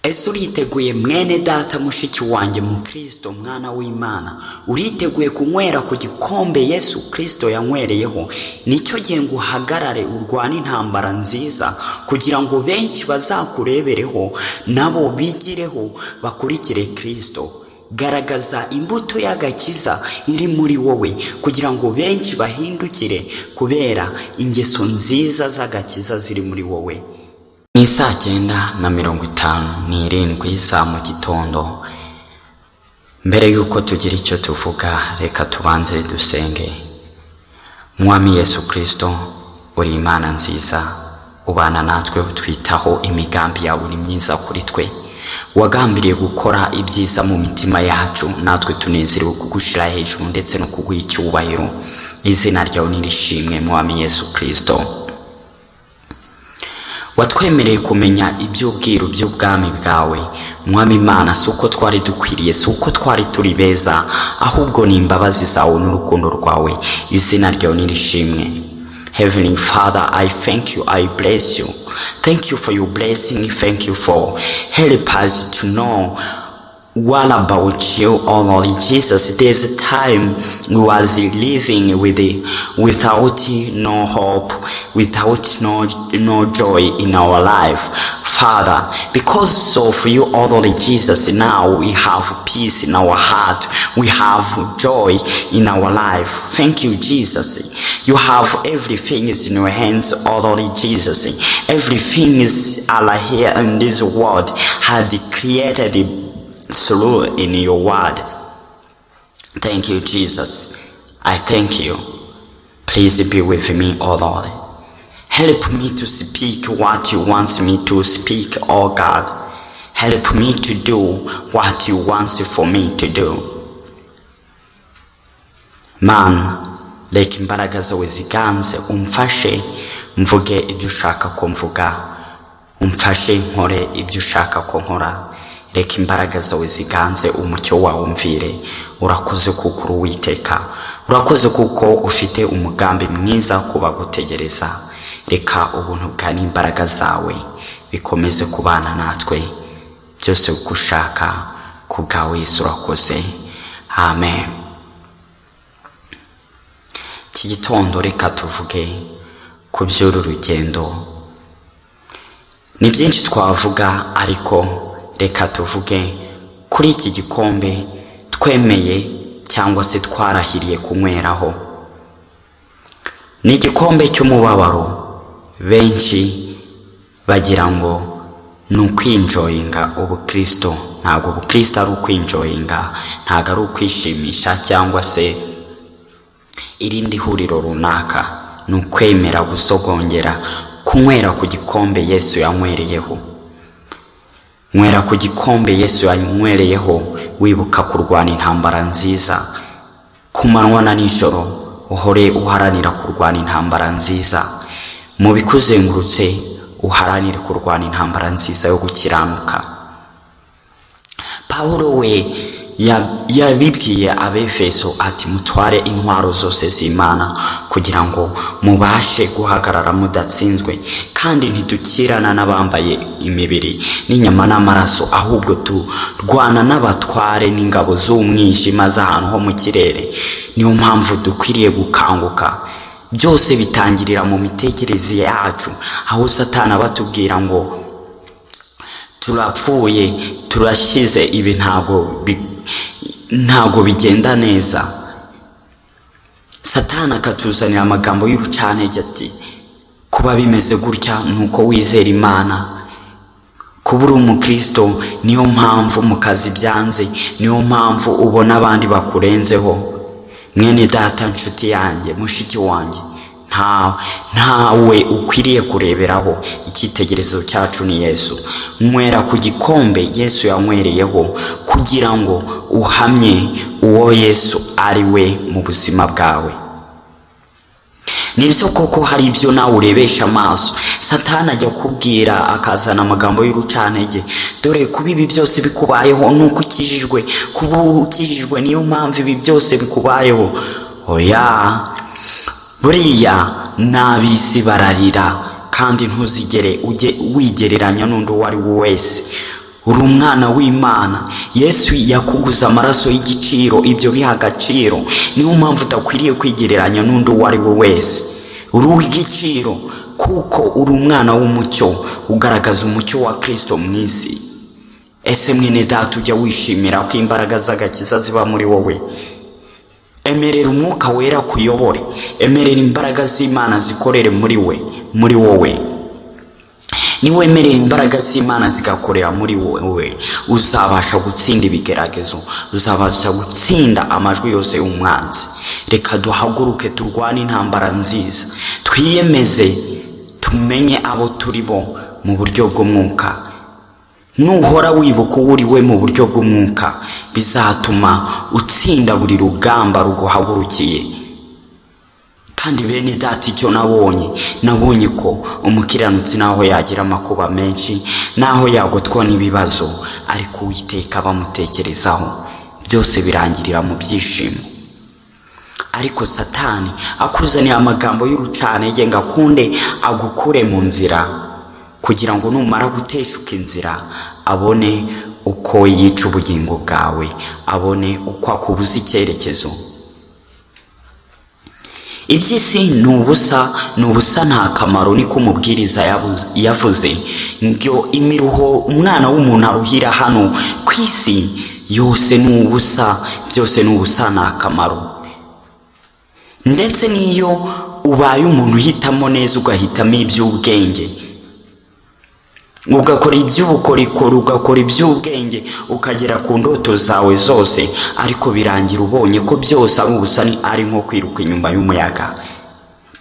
Ese uriteguye, mwene data, mushiki wanjye, mu Kirisito, mwana w'Imana? Uriteguye kunywera ku gikombe Yesu Kirisito yanywereyeho? Nicyo gihe ngo uhagarare, urwane intambara nziza, kugira ngo benshi bazakurebereho, nabo bigireho, bakurikire Kirisito. Garagaza imbuto y'agakiza iri muri wowe, kugira ngo benshi bahindukire kubera ingeso nziza z'agakiza ziri muri wowe. Ni saa 9:57 za mu gitondo. Mbere y'uko tugira icyo tuvuga, reka tubanze dusenge. Mwami Yesu Kirisito, uri Imana nziza, ubana natwe, utwitaho, imigambi yawe ni myiza kuri twe. Wagambiriye gukora ibyiza mu mitima yacu, natwe tunezerewe kugushyira hejuru ndetse no kuguha icyubahiro. Izina ryawe nirishimwe, Mwami Yesu Kirisito. Watwemereye kumenya iby'ubwiru by'ubwami bwawe, Mwami Imana. Si uko twari dukwiriye, si uko twari turi beza, ahubwo ni imbabazi zawe n'urukundo rwawe. Izina ryawe nirishimwe. Heavenly Father, I thank you, I bless you. Thank you for your blessing. Thank you for help us to know what about you, oh Lord Jesus. There's a time we was living without no hope, without no joy in our life. Father, because of you, oh Lord Jesus, now we have peace in our heart. We have joy in our life. Thank you, Jesus. You have everything is in your hands, oh Lord Jesus. Everything is Allah here in this world had created through in your word. Thank you, Jesus. I thank you. Please be with me, oh Lord. Help me to speak what you want me to speak, oh God. Help me to do what you want for me to do. Mana, reka imbaraga zawe ziganze, umfashe mvuge ibyo ushaka ko mvuga, umfashe nkore ibyo ushaka ko nkora. Reka imbaraga zawe ziganze, umucyo wawe umvire. Urakoze kuko uri Uwiteka, urakoze kuko ufite umugambi mwiza ku bagutegereza. Reka ubuntu bwa n'imbaraga zawe bikomeze kubana natwe byose uko ushaka ku bwawe. Yesu, urakoze, amen. Iki gitondo reka tuvuge ku by'uru rugendo. Ni byinshi twavuga, ariko reka tuvuge kuri iki gikombe twemeye cyangwa se twarahiriye kunyweraho. Ni igikombe cy'umubabaro. Benshi bagira ngo ni ukwi-enjoyinga ubukristo. Ntabwo ubukristo ari ukwi-enjoyinga, ntabwo ari ukwishimisha cyangwa se irindi huriro runaka. Ni ukwemera gusogongera, kunywera ku gikombe Yesu yanywereyeho. Nywera ku gikombe Yesu yanywereyeho, wibuka kurwana intambara nziza ku manywa na nijoro. Uhore uharanira kurwana intambara nziza mu bikuzengurutse, uharanire kurwana intambara nziza yo gukiranuka. Pawulo we yabibwiye Abefeso ati: "Mutware intwaro zose z'Imana kugira ngo mubashe guhagarara mudatsinzwe. Kandi ntidukirana n'abambaye imibiri n'inyama n'amaraso, ahubwo turwana n'abatware n'ingabo z'umwijima z'ahantu ho mu kirere." Niyo mpamvu dukwiriye gukanguka. Byose bitangirira mu mitekerereze yacu, aho Satani aba atubwira ngo turapfuye, turashize, ibi ntabwo bigenda neza. Satani akatuzanira amagambo y'urucantege ati: "Kuba bimeze gutya ni uko wizera Imana, kuba uri umukristo niyo mpamvu mu kazi byanze, niyo mpamvu ubona abandi bakurenzeho." Mwene data, nshuti yanjye, mushiki wanjye, ntawe ukwiriye kureberaho. Icyitegererezo cyacu ni Yesu. Nywera ku gikombe Yesu yanywereyeho, kugira ngo uhamye uwo Yesu ari we mu buzima bwawe. Nibyo koko hari ibyo nawe urebesha amaso. Satani ajya kubwira, akazana amagambo y'urucantege: "Dore kuba ibi byose bikubayeho nuko ukijijwe, kuba ukijijwe niyo mpamvu ibi byose bikubayeho." Oya, buriya n'ab'isi bararira, kandi ntuzigere ujye wigereranya n'undi uwo ari we wese. Uri umwana w'Imana. Yesu yakuguze amaraso y'igiciro, ibyo biha agaciro. Niyo mpamvu udakwiriye kwigereranya n'undi uwo ari we wese. Uri uw'igiciro kuko uri umwana w'umucyo, ugaragaza umucyo wa Kristo mu isi. Ese mwene data, ujya wishimira ko imbaraga z'agakiza ziba muri wowe? Emerera Umwuka Wera kuyobore, emerera imbaraga z'Imana zikorere muri we, muri wowe. Niwemerera imbaraga z'Imana zigakorera muri wowe, uzabasha gutsinda ibigeragezo, uzabasha gutsinda amajwi yose y'umwanzi. Reka duhaguruke turwane intambara nziza, twiyemeze tumenye abo turi bo mu buryo bw'umwuka. Nuhora wibuka uwo uri we mu buryo bw'umwuka, bizatuma utsinda buri rugamba ruguhagurukiye. Kandi bene data, icyo nabonye ko umukiranutsi naho yagira amakuba menshi, naho yagotwa n'ibibazo, ariko Uwiteka bamutekerezaho, byose birangirira mu byishimo. Ariko Satani akuzaniye amagambo y'urucantege ngo akunde agukure mu nzira, kugira ngo numara guteshuka inzira abone uko yica ubugingo bwawe, abone uko akubuza icyerekezo. Iby'isi ni ubusa, ni ubusa, nta kamaro, niko umubwiriza yavuze. Ngo imiruho umwana w'umuntu aruhira hano ku isi yose ni ubusa, byose ni ubusa, nta kamaro. Ndetse n'iyo ubaye umuntu uhitamo neza, ugahitamo iby'ubwenge, ugakora iby'ubukorikori, ugakora iby'ubwenge, ukagera ku ndoto zawe zose, ariko birangira ubonye ko byose ari ubusa, ari nko kwiruka inyuma y'umuyaga.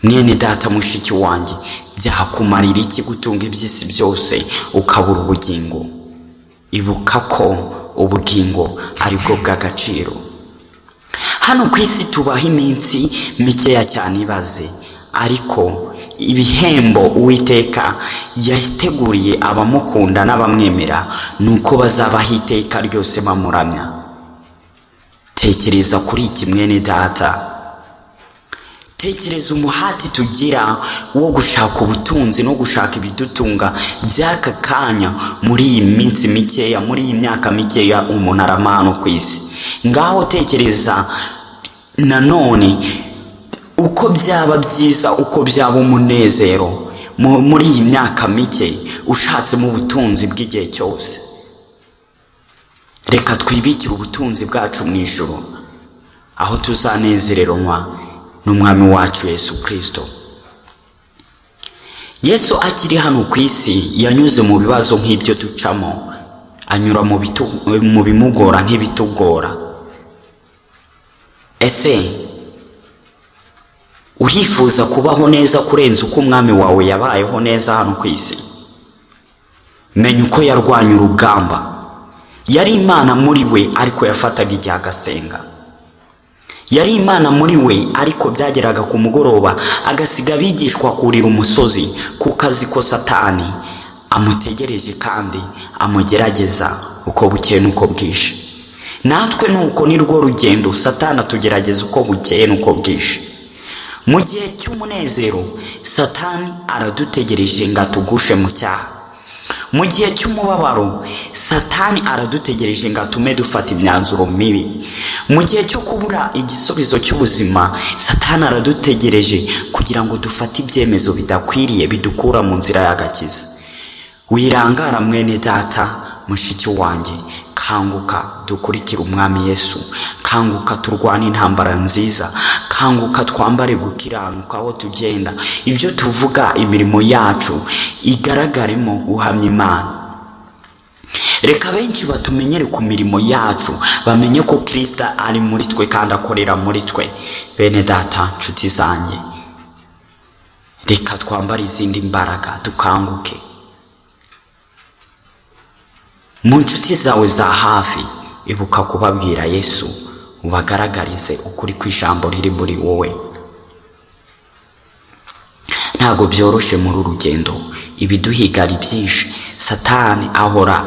Mwene data, mushiki wanjye, byakumarira iki gutunga iby'isi byose ukabura ubugingo? Ibuka ko ubugingo ari bwo bw'agaciro. Hano ku isi tubaho iminsi mikeya cyane, ibaze, ariko ibihembo Uwiteka yateguriye abamukunda n'abamwemera ni uko bazabaho iteka ryose bamuramya. Tekereza kuri iki, mwene data. Tekereza umuhati tugira wo gushaka ubutunzi no gushaka ibidutunga by'aka kanya muri iyi minsi mikeya, muri iyi myaka mikeya umuntu arama hano ku isi. Ngaho tekereza nanone uko byaba byiza, uko byaba umunezero muri iyi myaka mike ushatsemo ubutunzi bw'igihe cyose. Reka twibikire ubutunzi bwacu mu ijuru, aho tuzanezererwa n'Umwami wacu Yesu Kirisito. Yesu akiri hano ku isi yanyuze mu bibazo nk'ibyo ducamo, anyura mu bimugora nk'ibitugora. Ese urifuza kubaho neza kurenza uko Umwami wawe yabayeho neza hano ku isi? Menya uko yarwanya urugamba. Yari Imana muri we, ariko yafataga igihe agasenga. Yari Imana muri we, ariko byageraga ku mugoroba agasiga abigishwa kurira umusozi, kuko azi ko Satani amutegereje kandi amugerageza uko bukeye n'uko bwije. Natwe nuko ni rwo rugendo, Satani atugerageza uko bukeye n'uko bwije. Mu gihe cy'umunezero Satani aradutegereje ngo atugushe mu cyaha. Mu gihe cy'umubabaro Satani aradutegereje ngo atume dufata imyanzuro mibi. Mu gihe cyo kubura igisubizo cy'ubuzima Satani aradutegereje kugira ngo dufate ibyemezo bidakwiriye bidukura mu nzira y'agakiza. Wirangara mwene data, mushiki wanjye, kanguka dukurikire Umwami Yesu. Kanguka turwane intambara nziza. Kanguka twambare gukiranuka aho tugenda, ibyo tuvuga, imirimo yacu igaragaremo guhamya Imana. Reka benshi batumenyere ku mirimo yacu, bamenye ko Kirisito ari muri twe kandi akorera muri twe. Bene data, nshuti zanjye, reka twambare izindi mbaraga, dukanguke. Mu nshuti zawe za hafi, ibuka kubabwira Yesu, ubagaragarize ukuri kw'ijambo riri muri wowe. Ntabwo byoroshye muri uru rugendo, ibiduhiga ari byinshi. Satani ahora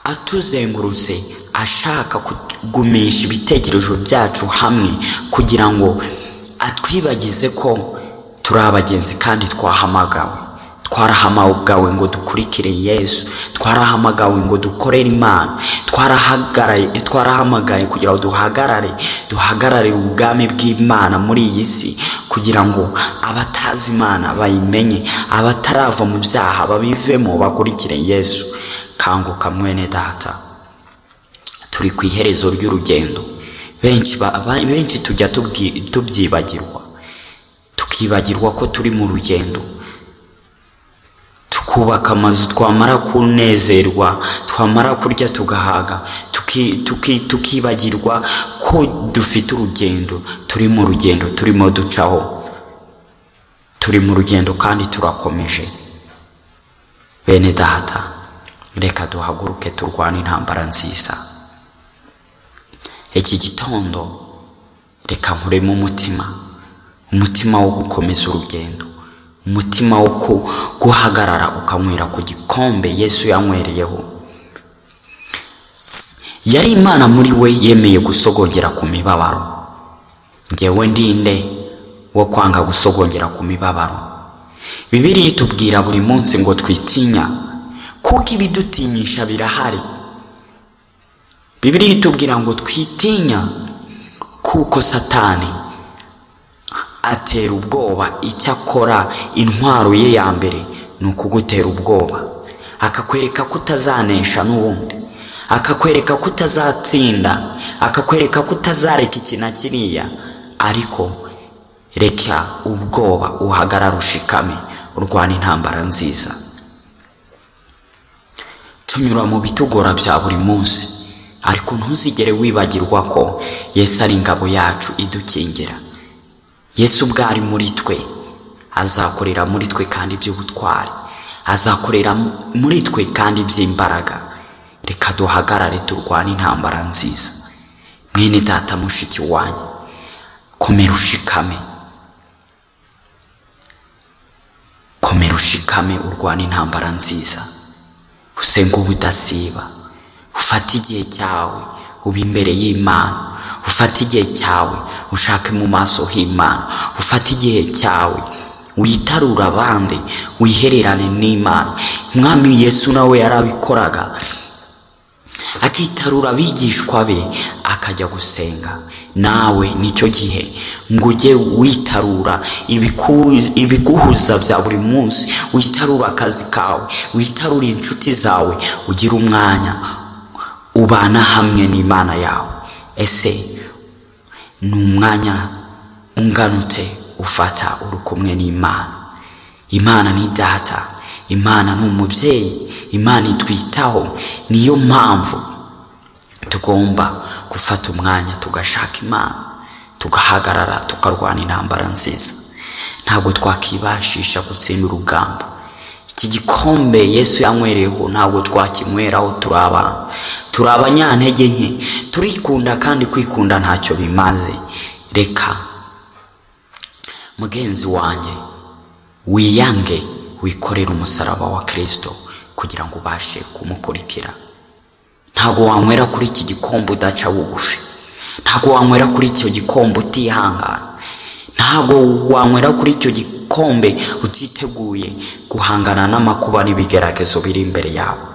atuzengurutse ashaka kugumisha ibitekerezo byacu hamwe kugira ngo atwibagize ko turi abagenzi kandi twahamagawe. Twarahamagawe ngo dukurikire Yesu, twarahamagawe ngo dukorere Imana, twarahamagaye kugira ngo duhagarare ubwami bw'Imana muri iyi si, kugira ngo abatazi Imana bayimenye, abatarava mu byaha babivemo bakurikire Yesu. Kanguka mwene data, turi ku iherezo ry'urugendo. Benshi tujya tubyibagirwa, tukibagirwa ko turi mu rugendo, tukubaka amazu, twamara kunezerwa, twamara kurya tugahaga, tukibagirwa ko dufite urugendo, turi mu rugendo, turimo ducaho, turi mu rugendo kandi turakomeje. Bene data, reka duhaguruke turwane intambara nziza. Iki gitondo reka nkuremo umutima wo gukomeza urugendo, umutima wo guhagarara ukanywera ku gikombe Yesu yanywereyeho. Yari Imana muri we, yemeye gusogongera ku mibabaro. Ngewe ndinde wo kwanga gusogongera ku mibabaro? Bibiliya itubwira buri munsi ngo twitinya, kuko ibidutinyisha birahari. Bibiliya itubwira ngo twitinya, kuko Satani atera ubwoba. Icyo akora, intwaro ye ya mbere ni ukugutera ubwoba, akakwereka ko utazanesha n'ubundi, akakwereka ko utazatsinda, akakwereka ko utazareka iki na kiriya. Ariko reka ubwoba, uhagarare ushikame, urwana intambara nziza. Tunyura mu bitugora bya buri munsi, ariko ntuzigere wibagirwa ko Yesu ari ingabo yacu idukingira. Yesu ubwo ari muri twe, azakorera muri twe kandi iby'ubutwari, azakorera muri twe kandi iby'imbaraga. Reka duhagarare turwane intambara nziza. Mwene data, mushiki wanjye, komera ushikame, komera ushikame, urwane intambara nziza. Usenge ubudasiba, ufate igihe cyawe ube imbere y'Imana, ufate igihe cyawe ushake mu maso h'Imana, ufate igihe cyawe witarure abandi, wihererane n'Imana. Mwami Yesu nawe yarabikoraga, akitarura abigishwa be akajya gusenga. Nawe nicyo gihe ngo ujye witarura ibiguhuza bya buri munsi, witarura akazi kawe, witarura inshuti zawe, ugire umwanya ubana hamwe n'Imana yawe. Ese ni umwanya unganute ufata uri kumwe n'Imana? Imana ni data, Imana ni umubyeyi, Imana itwitaho. Niyo mpamvu tugomba gufata umwanya tugashaka Imana, tugahagarara, tukarwana intambara nziza. Ntabwo twakibashisha gutsinda urugamba. Iki gikombe Yesu yanywereyeho ntabwo twakinyweraho, turi abantu, turi abanyantege nke, turikunda kandi kwikunda ntacyo bimaze. Reka mugenzi wanjye wiyange, wikorere umusaraba wa Kristo kugira ngo ubashe kumukurikira. Ntabwo wanywera kuri iki gikombe udaca bugufi, ntabwo wanywera kuri icyo gikombe utihangana, ntabwo wanywera kuri icyo gikombe utiteguye guhangana n'amakuba n'ibigeragezo biri imbere yawe.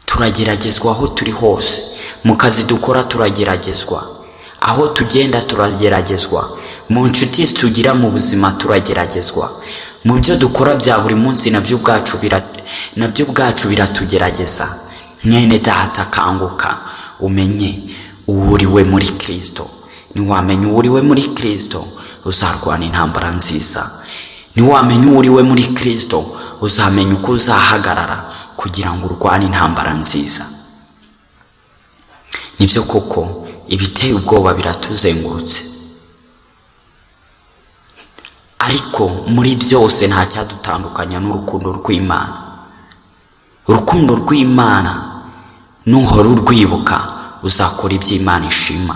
Turageragezwa aho turi hose, mu kazi dukora turageragezwa, aho tugenda turageragezwa, mu nshuti tugira mu buzima turageragezwa, mu byo dukora bya buri munsi nabyo ubwacu biratugerageza. Mwene data, kanguka umenye uwo uriwe muri Kristo. Niwamenya uwo uriwe muri Kristo uzarwana intambara nziza. Niwamenya uwo uriwe muri Kristo uzamenya uko uzahagarara kugira ngo urwane intambara nziza. Nibyo koko ibiteye ubwoba biratuzengurutse, ariko muri byose nta cyadutandukanya n'urukundo rw'Imana. Urukundo rw'Imana nuhora urwibuka, uzakora iby'Imana ishima,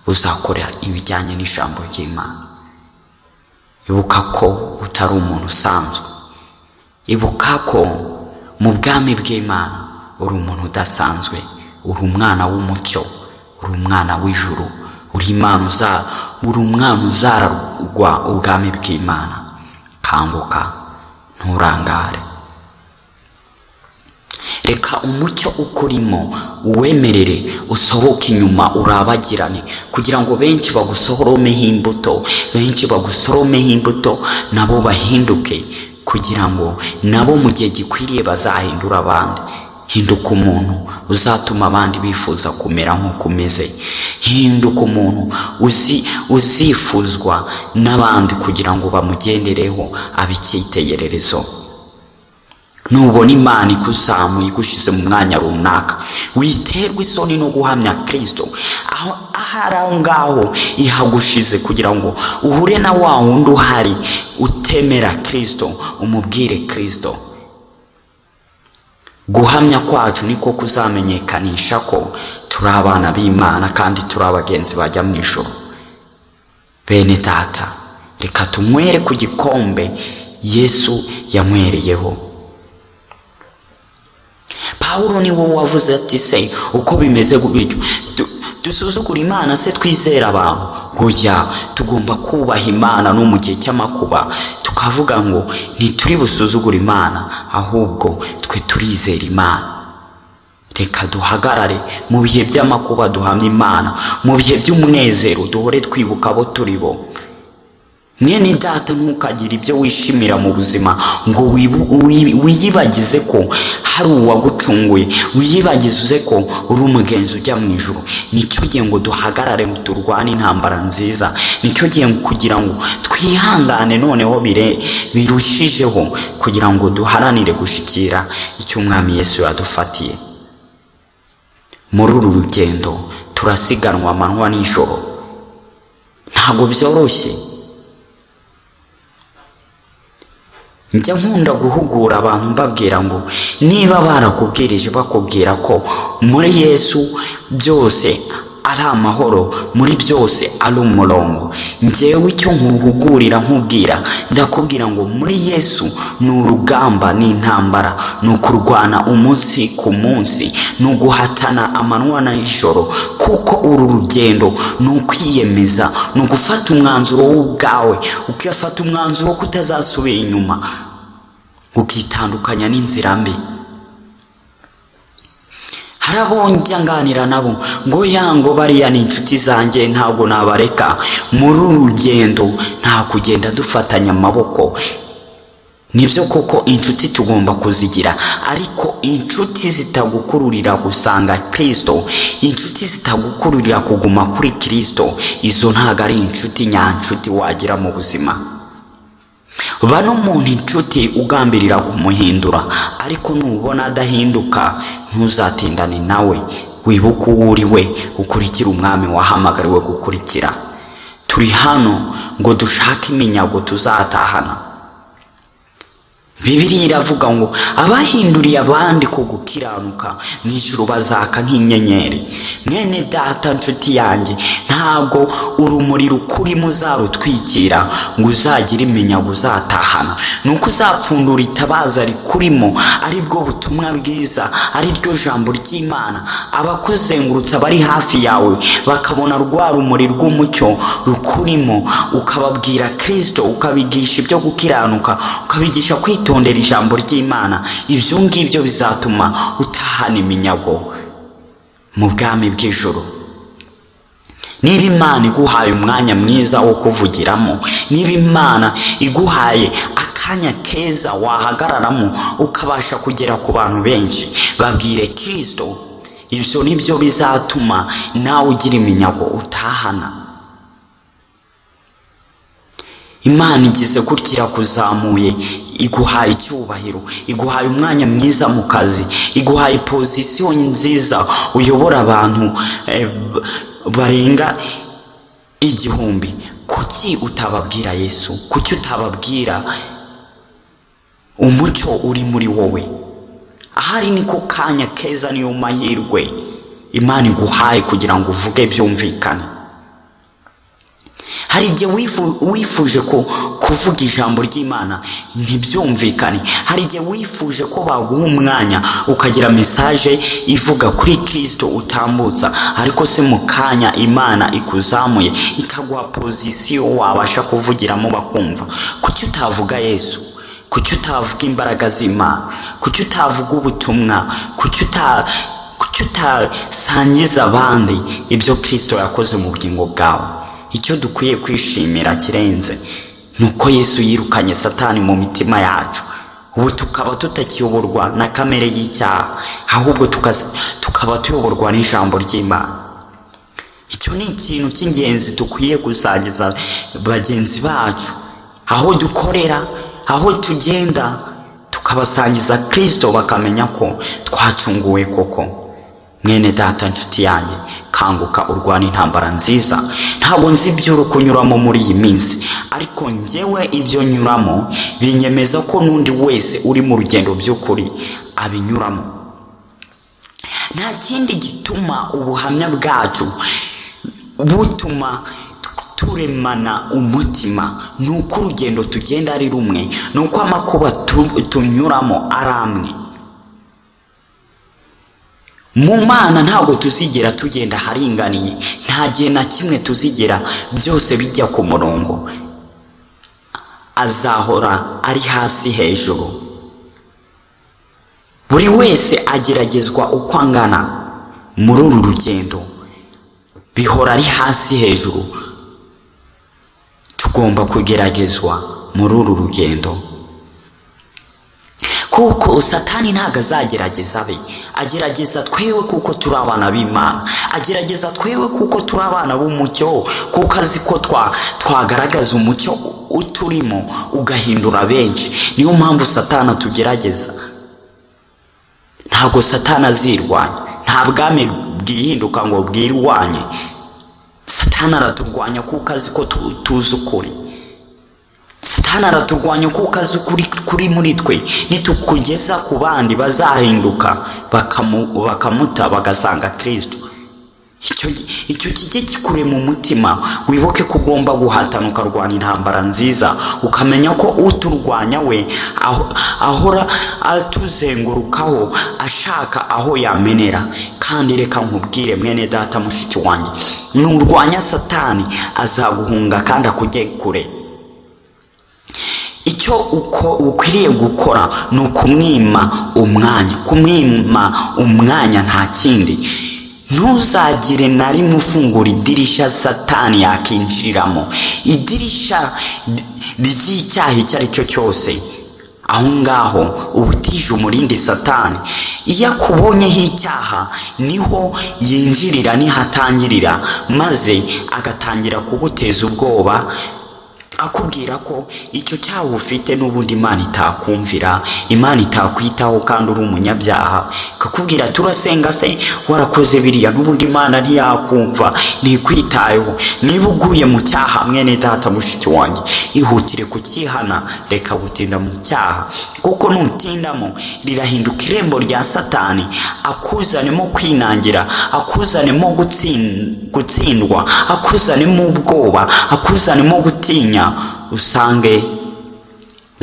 uzakora ibijyanye n'ijambo ry'Imana. Ibuka ko utari umuntu usanzwe, ibuka ko mu bwami bw'Imana uri umuntu udasanzwe, uri umwana w'umucyo, uri umwana w'ijuru, uri umwana uzaragwa ubwami bw'Imana. Kanguka, Nturangare. Reka umucyo ukurimo uwemerere usohoke inyuma urabagirane, kugira ngo benshi bagusoromeho imbuto, benshi bagusoromeho imbuto nabo bahinduke, kugira ngo nabo mu gihe gikwiriye bazahindura abandi. Hinduka umuntu uzatuma abandi bifuza kumera nk'uko umeze. Hinduka umuntu uzifuzwa n'abandi kugira ngo bamugendereho abe icyitegererezo. Nubona Imana ikuzamuye igushyize mu mwanya runaka, witerwa isoni no guhamya Kristo. Aho ahari aho ngaho ihagushize kugira ngo uhure na wa wundi uhari utemera Kristo, umubwire Kristo. Guhamya kwacu niko kuzamenyekanisha ko turi abana b'Imana kandi turi abagenzi bajya mu ijuru. Bene data, reka tunywere ku gikombe Yesu yanywereyeho. Pawulo ni wowe wavuze ati se uko bimeze bityo dusuzugura Imana se twizera abantu? Oya, tugomba kubaha Imana no mu gihe cy'amakuba, tukavuga ngo ntituri busuzugure Imana, ahubwo twe turizera Imana. Reka duhagarare mu bihe by'amakuba duhamye Imana, mu bihe by'umunezero duhore twibuka abo turi bo. Mwene data, ntukagire ibyo wishimira mu buzima ngo wiyibagize ko hari uwagucunguye, wiyibagize ko uri umugenzi ujya mu ijuru. Nicyo gihe ngo duhagarare ngo turwane intambara nziza. Nicyo gihe kugira ngo twihangane noneho birushijeho, kugira ngo duharanire gushikira icyo Umwami Yesu yadufatiye. Muri uru rugendo turasiganwa amanywa n'ijoro, ntabwo byoroshye. Njya nkunda guhugura abantu mbabwira ngo niba barakubwirije bakubwira ko muri Yesu byose ari amahoro, muri byose ari umurongo, njyewe icyo nkuhugurira nkubwira, ndakubwira ngo muri Yesu ni urugamba, ni intambara, ni ukurwana umunsi ku munsi, ni uguhatana amanywa n'ijoro, kuko uru rugendo ni ukwiyemeza, ni ugufata umwanzuro w'ubwawe, ugafata umwanzuro wo kutazasubira inyuma, ukitandukanya n'inzira mbi. Hari abo njya nganira nabo ngo yango bariya ni inshuti zanjye, ntabwo nabareka. Muri uru rugendo nta kugenda dufatanya amaboko. Nibyo koko inshuti tugomba kuzigira, ariko inshuti zitagukururira gusanga Kristo, inshuti zitagukururira kuguma kuri Kristo, izo ntabwo ari inshuti nyanshuti wagira mu buzima. Bano umuntu inshuti ugambirira kumuhindura, ariko nubona adahinduka ntuzatindane nawe, wibuke uwo uri we, ukurikire Umwami wahamagariwe gukurikira. Turi hano ngo dushake iminyago tuzatahana. Bibiliya iravuga ngo abahinduriye abandi ku gukiranuka mu ijuru bazaka nk'inyenyeri. Mwene data, nshuti yanjye, ntabwo urumuri rukurimo uzarutwikira ngo uzagire iminyago uzatahana. Ni uko uzapfundura itabaza rikurimo, ari bwo butumwa bwiza, ari ryo jambo ry'Imana. Abakuzengurutse, abari hafi yawe, bakabona rwa rumuri rw'umucyo rukurimo, ukababwira Kristo, ukabigisha ibyo gukiranuka, ukabigisha kwitondera ijambo ry'Imana. Ibyo ngibyo bizatuma utahana iminyago mu bwami bw'ijuru. Niba Imana iguhaye umwanya mwiza wo kuvugiramo, niba Imana iguhaye akanya keza wahagararamo ukabasha kugera ku bantu benshi, babwire Kristo. Ibyo nibyo bizatuma nawe ugira iminyago utahana. Imana igize gutya irakuzamuye, iguhaye icyubahiro, iguhaye umwanya mwiza mu kazi, iguhaye pozisiyo nziza, uyobora abantu barenga 1000. Kuki utababwira Yesu? Kuki utababwira umucyo uri muri wowe? Ahari niko kanya keza, niyo mahirwe Imana iguhaye kugira ngo uvuge byumvikane. Hari igihe wifuje ko kuvuga ijambo ry'Imana ntibyumvikane. Hari igihe wifuje ko baguha umwanya ukagira message ivuga kuri Kristo utambutsa, ariko se mu kanya Imana ikuzamuye ikaguha pozisiyo wabasha kuvugiramo bakumva. Kuki utavuga Yesu? Kuki utavuga imbaraga z'Imana? Kuki utavuga ubutumwa? Kuki utasangiza abandi ibyo Kristo yakoze mu bugingo bwawe? Icyo dukwiye kwishimira kirenze ni uko Yesu yirukanye Satani mu mitima yacu, ubu tukaba tutakiyoborwa na kamere y'icyaha, ahubwo tukaba tuyoborwa n'ijambo ry'Imana. Icyo ni ikintu cy'ingenzi dukwiye gusangiza bagenzi bacu, aho dukorera, aho tugenda, tukabasangiza Kristo, bakamenya ko twacunguwe koko. Mwene data, nshuti yanjye, kanguka urwana intambara nziza. Ntabwo nzi ibyo uri kunyuramo muri iyi minsi, ariko njyewe ibyo nyuramo binyemeza ko n'undi wese uri mu rugendo by'ukuri abinyuramo. Nta kindi gituma ubuhamya bwacu butuma turemana umutima, ni uko urugendo tugenda ari rumwe, ni uko amakuba tunyuramo ari amwe. Mu Mana ntabwo tuzigera tugenda aharinganiye, nta gihe na kimwe tuzigera byose bijya ku murongo. Azahora ari hasi hejuru. Buri wese ageragezwa uko angana muri uru rugendo, bihora ari hasi hejuru. Tugomba kugeragezwa muri uru rugendo, kuko Satani ntabwo azagerageza abe, agerageza twewe kuko turi abana b'Imana, agerageza twewe kuko turi abana b'umucyo, kuko azi ko twagaragaza umucyo uturimo ugahindura benshi. Niyo mpamvu Satani atugerageza. Ntabwo Satani azirwanya, nta bwami bwihinduka ngo bwirwanye. Satani araturwanya kuko azi ko tuzi ukuri. Satani araturwanya kuko azi ukuri kuri muri twe, nitukugeza ku bandi bazahinduka bakamuta bagasanga Kristo. Icyo kijye kikure mu mutima, wibuke ko ugomba guhatana ukarwana intambara nziza, ukamenya ko uturwanya we ahora atuzengurukaho ashaka aho yamenera. Kandi reka nkubwire mwene data, mushiki wanjye, nurwanya Satani azaguhunga kandi akujye kure. Icyo uko ukwiriye gukora ni ukumwima umwanya, kumwima umwanya nta kindi. Ntuzagire na rimwe ufungura idirisha Satani yakinjiriramo, idirisha ry'icyaha icyo ari cyo cyose. Aho ngaho uba utije umurindi Satani. Iyo akubonyeho icyaha niho yinjirira, niho atangirira, maze agatangira kuguteza ubwoba, akubwira ko icyo cyaha ufite n'ubundi Imana itakumvira, Imana itakwitaho kandi uri umunyabyaha. Akakubwira turasenga se warakoze biriya, n'ubundi Imana ntiyakumva, ntikwitayeho. Niba uguye mu cyaha mwene data, mushiki wanjye, ihutire kukihana, reka gutinda mu cyaha, kuko nutindamo rirahinduka irembo rya Satani, akuzanemo kwinangira, akuzanemo gutsindwa, akuzanemo ubwoba, akuzanemo gutinya, usange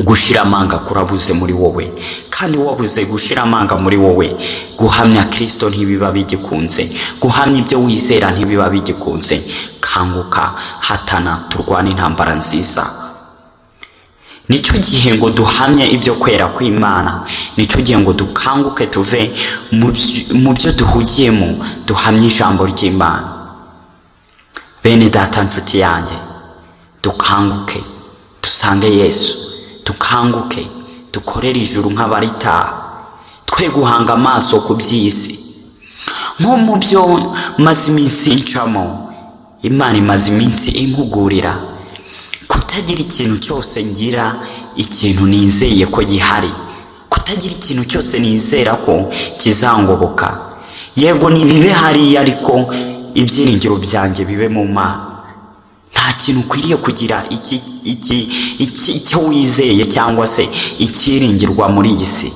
gushira amanga kurabuze muri wowe. Kandi wabuze gushira amanga muri wowe, guhamya Kristo ntibiba bigikunze, guhamya ibyo wizera ntibiba bigikunze. Kanguka, hatana, turwane intambara nziza. Nicyo gihe ngo duhamye ibyo kwera kw'Imana, nicyo gihe ngo dukanguke tuve mu byo duhugiyemo, duhamye ijambo ry'Imana. Bene data, nshuti yanjye, dukanguke dusange Yesu, dukanguke dukorere ijuru nk'abaritaha, twe guhanga amaso ku by'isi. Nko mu byo maze iminsi ncamo, Imana imaze iminsi impugurira kutagira ikintu cyose ngira ikintu nizeye ko gihari, kutagira ikintu cyose nizera ko kizangoboka. Yego nibibe hariya, ariko ibyiringiro byanjye bibe mu Mana. Nta kintu ukwiriye kugira icyo wizeye cyangwa se icyiringirwa muri iyi si.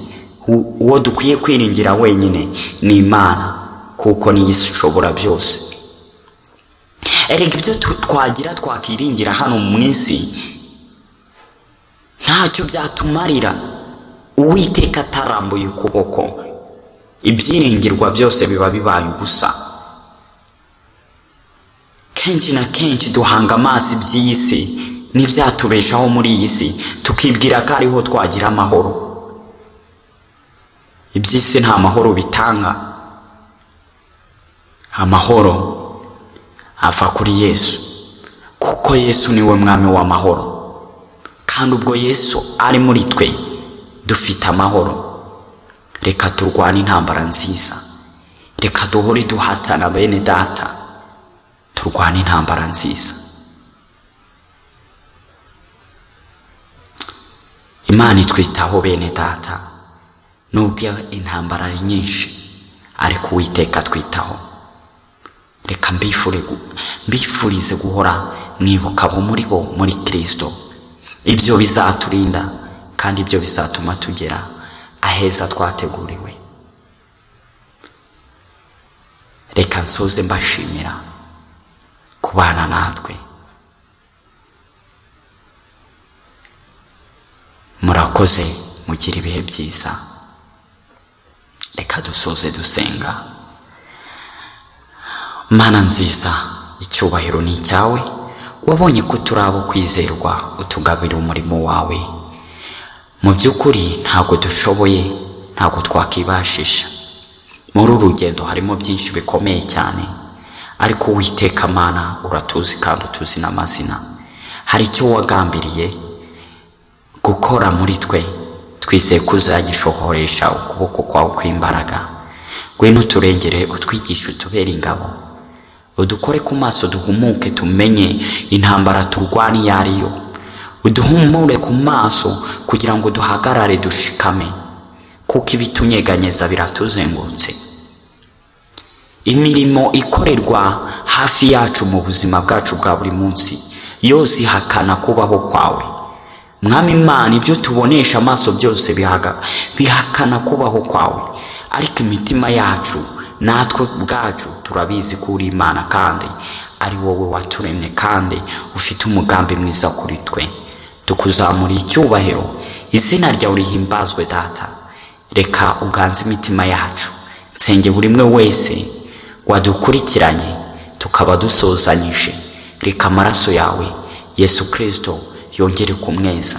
Uwo dukwiye kwiringira wenyine ni Imana, kuko niyo isi ishobora byose. Erega ibyo twagira twakiringira hano mu isi ntacyo byatumarira Uwiteka atarambuye ukuboko. Ibyiringirwa byose biba bibaye ubusa. Kenshi na kenshi duhanga amaso iby'iyi si, n'ibyatubeshaho muri iyi si, tukibwira ko ariho twagira amahoro. Iby'isi nta mahoro bitanga. Amahoro ava kuri Yesu, kuko Yesu niwe mwami w'amahoro. Kandi ubwo Yesu ari muri twe dufite amahoro. Reka turwane intambara nziza, reka duhore duhatana bene data, turwane intambara nziza. Imana itwitaho bene data, nubwo intambara ari nyinshi, ariko Uwiteka atwitaho. Reka mbifurize guhora mwibuka abo muri bo muri Kristo. Ibyo bizaturinda kandi ibyo bizatuma tugera aheza twateguriwe. Reka nsoze mbashimira kubana natwe. Murakoze, mugire ibihe byiza. Reka dusoze dusenga. Mana nziza, icyubahiro ni icyawe. Wabonye ko turi abo kwizerwa, utugabira umurimo wawe. Mu by'ukuri ntabwo dushoboye, ntabwo twakibashisha. Muri uru rugendo harimo byinshi bikomeye cyane, ariko Uwiteka Mana uratuzi kandi utuzi n'amazina. Hari icyo wagambiriye gukora muri twe, twizeye ko uzagishohoresha ukuboko kwawe kw'imbaraga. Ngwino uturengere, utwigishe, utubere ingabo, udukore ku maso duhumuke, tumenye intambara turwana iyo ari yo. Uduhumure ku maso kugira ngo duhagarare dushikame, kuko ibitunyeganyeza biratuzengurutse. Imirimo ikorerwa hafi yacu mu buzima bwacu bwa buri munsi yose ihakana kubaho kwawe. Mwami Imana, ibyo tubonesha amaso byose bihakana kubaho kwawe, ariko imitima yacu natwe ubwacu turabizi ko uri Imana kandi ari wowe waturemye kandi ufite umugambi mwiza kuri twe. Tukuzamura icyubahiro, izina ryawe rihimbazwe Data. Reka uganze imitima yacu. Nsenge buri umwe wese wadukurikiranye tukaba dusozanyije, reka amaraso yawe Yesu Kristo yongere kumweza.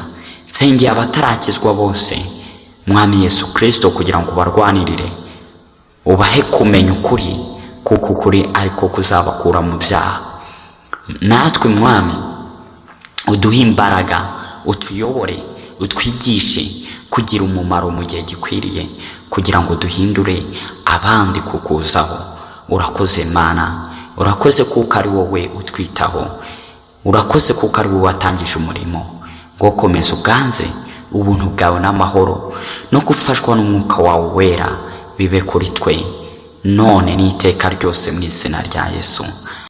Nsengeye abatarakizwa bose, Mwami Yesu Kristo, kugira ngo ubarwanirire, ubahe kumenya ukuri, kuko ukuri ariko kuzabakura mu byaha. Natwe Mwami uduhe imbaraga, utuyobore, utwigishe kugira umumaro mu gihe gikwiriye, kugira ngo duhindure abandi kukuzaho. Urakoze Mana, urakoze kuko ari wowe utwitaho, urakoze kuko ari wowe watangije umurimo. Ngo komeza uganze ubuntu bwawe n'amahoro no gufashwa n'umwuka wawe wera bibe kuri twe none n'iteka ryose, mu izina rya Yesu.